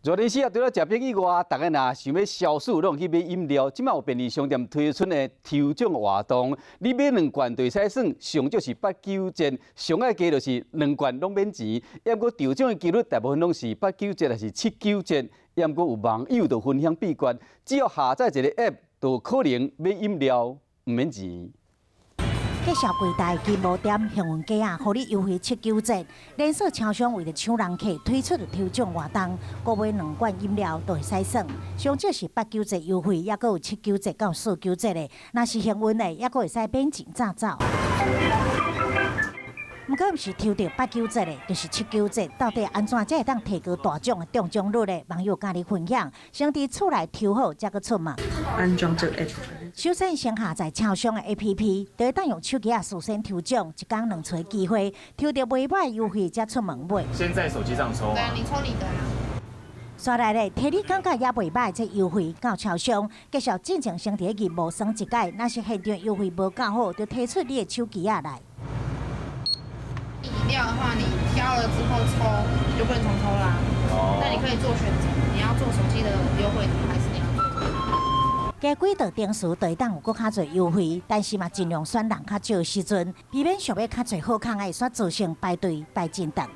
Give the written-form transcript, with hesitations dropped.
熱天時啊，除了食飯以外，逐家若想欲消暑，攏去買飲料。這擺有便利商店推出的抽獎活動，你買兩罐就會使算，上少是八九折，上愛低就是兩罐攏免錢。毋過中獎的幾率大部分攏是八九折，抑是七九折。毋過有網友就分享秘訣，只要下載一个 App，就可能買飲料毋免錢。介紹櫃台金毛店幸運雞仔，予你優惠七九折。連鎖超商為著搶人客，推出抽獎活動，購買兩罐飲料就會使算，上少是八九折優惠，抑閣有七九折到四九折的。若是幸運的，抑閣會使免錢炸走。毋過毋是抽著八九折的，就是七九折，到底按怎才會當提高大獎的中獎率呢？網友佮你分享，先佇厝內抽好，才閣出門。安裝這個 app。首先，先下載超商的 APP，就會當用手機仔事先抽獎，一工兩次機會，抽著袂䆀優惠才出門買。先在手機上抽。對啊，你抽你的啊。煞來咧，提你感覺也袂䆀這優惠到超商，介紹進前先佇咧銀幕算一擺，若是現場優惠無夠好，就提出你的手機仔來。飲料的話，你挑了之後抽，你就不能重抽啦。哦。那你可以做選擇，你要做手機的優惠，還是你要做？加幾道程序，就會當有閣較濟優惠，但是嘛盡量選人較少的時陣，避免俗欲較濟好康的，煞造成排隊排真長。